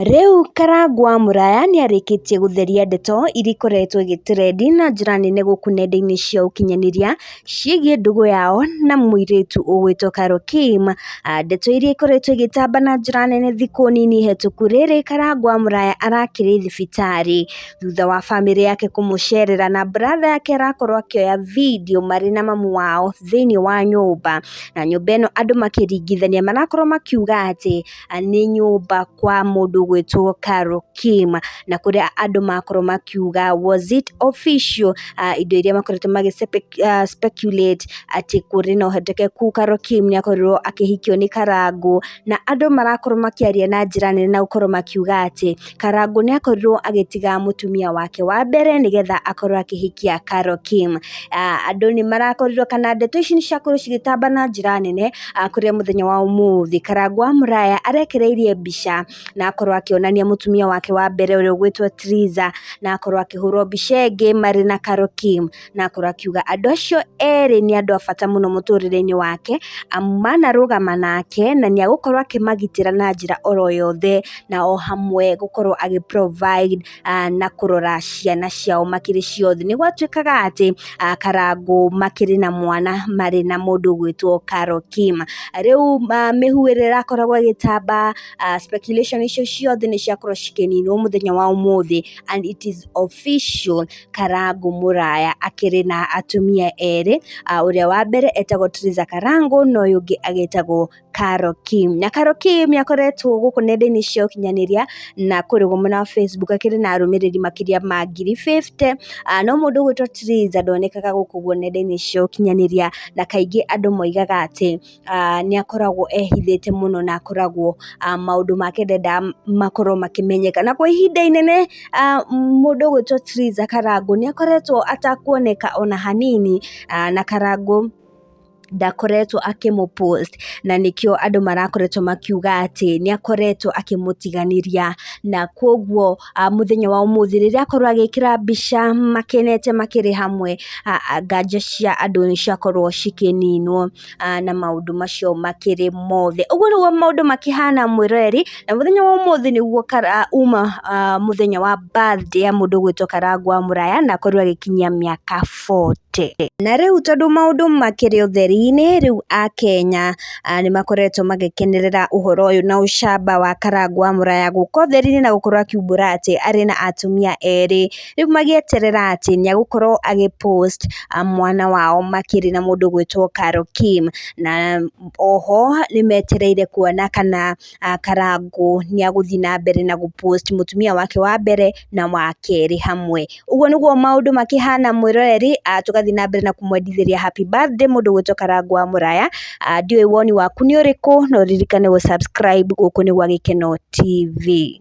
Rĩu Karangũ wa Mũraya nĩarĩkĩtie gũtheria ndeto iria ikoretwo igĩtrendi na njĩra nene gũkũ nenda-inĩ cia ũkinyanĩria ciĩgiĩ ndũgũ yao na mũirĩtu ũgwĩtwo Carol Kim. Ndeto iria ikoretwo igĩtamba na njĩra nene thikũ nini hetũku, rĩrĩ Karangũ wa Mũraya arakĩrĩ thibitarĩ thutha wa bamĩrĩ yake kũmũcerera na brother yake arakorwo akĩoya video marĩ na mamu wao thĩinĩ wa nyũmba, na nyũmba ĩno andũ makĩringithania marakorwo makiuga atĩ nĩ nyũmba kwa mũndũ ũgwĩtwo Carol Kim, na kũrĩa andũ makorwo makiuga was it official, indo iria makoretwo magĩ speculate atĩ kũrĩ na ũhotekeku Carol Kim nĩ akorirwo akĩhikio nĩ Karangũ, na andũ marakorwo makĩaria na njĩra nene na gũkorwo makiuga atĩ Karangũ nĩ akorirwo agĩtiga mũtumia wake wa mbere nĩgetha akorwo akĩhikia Carol Kim. Andũ nĩ marakorirwo kana ndeto ici nĩ ciakorirwo cigĩtamba na njĩra nene, kũrĩa mũthenya wa ũmũthĩ Karangũ wa Mũraya arekereirie mbica na akorwo akĩonania mũtumia wake wa mbere ũrĩa ũgwĩtwo Triza, na akorwo akĩhũrwo mbica ĩngĩ marĩ na Carol Kim, na akorwo akiuga andũ acio erĩ nĩ andũ a bata mũno mũtũrĩre-inĩ wake, amu manarũgama nake na nĩ egũkorwo akĩmagitĩra na njĩra oro yothe, na o hamwe gũkorwo agĩ provide na kũrora ciana ciao makĩrĩ ciothe. Nĩ gwatuĩkaga atĩ Karangũ makĩrĩ na mwana marĩ na mũndũ ũgwĩtwo Carol Kim. Rĩu mĩhu ĩrĩa ĩrakoragwo ĩgĩtamba, speculation icio ciothe nĩ ciakorwo cikĩninwo mũthenya wa ũmũthĩ and it is official Karangũ Mũraya akĩrĩ na atumia erĩ, ũrĩa wa mbere etagwo Triza Karangũ na ũyũ ũngĩ agĩtagwo Carol Kim. Na Carol Kim nĩ akoretwo gũkũ nenda-inĩ cia ũkinyanĩria na kũrĩa mwena wa Facebook akĩrĩ na arũmĩrĩri makĩria ma 50,000, no mũndũ ũgwĩtwo Triza ndonekaga gũkũ ũguo nenda-inĩ cia ũkinyanĩria, na kaingĩ andũ moigaga atĩ nĩ akoragwo ehithĩte mũno na akoragwo maũndũ make ndendaga makorwo makĩmenyeka. Na kwa ihinda inene mũndũ ũgwĩtwo Triza Karangũ nĩ akoretwo atakuoneka ona hanini, na Karangũ ndakoretwo akĩmũ-post, na nĩkĩo andũ marakoretwo makiuga atĩ nĩ akoretwo akĩmũtiganĩria, na koguo mũthenya wa ũmũthĩ rĩrĩa akorwo agĩkĩra mbica makenete makĩrĩ hamwe, nganja cia andũ nĩ ciakorwo cikĩninwo na maũndũ macio makĩrĩ mothe. Ũguo nĩguo maũndũ makĩhana mwĩroreri, na mũthenya wa ũmũthĩ nĩguo uma mũthenya wa birthday ya mũndũ ũgwĩtwo Karangũ wa Mũraya, na akorirwo agĩkinyia mĩaka 40. Na rĩu tondũ maũndũ makĩrĩ ũtheri-inĩ, rĩu akenya nĩ makoretwo magĩkenerera ũhoro ũyũ na ũcamba wa Karangũ wa Mũraya gũka ũtheri-inĩ na gũkorwo akiumbũra atĩ arĩ na atumia erĩ, rĩu magĩeterera atĩ nĩ egũkorwo agĩ-post mwana wao makĩrĩ na mũndũ ũgwĩtwo Carol Kim, na oho nĩ metereire kuona kana Karangũ nĩ egũthiĩ na mbere na gũ-post mũtumia wake wa mbere na wa kerĩ hamwe. Ũguo nĩguo maũndũ makĩhana mwĩroreri, tũgathiĩ na mbere na kũmwendithĩria happy birthday mũndũ ũgwĩtwo Karangũ wa Mũraya. Ndiũĩ woni waku nĩ ũrĩkũ, no ũririkane gũ-subscribe gũkũ nĩ gwa Gĩkeno TV.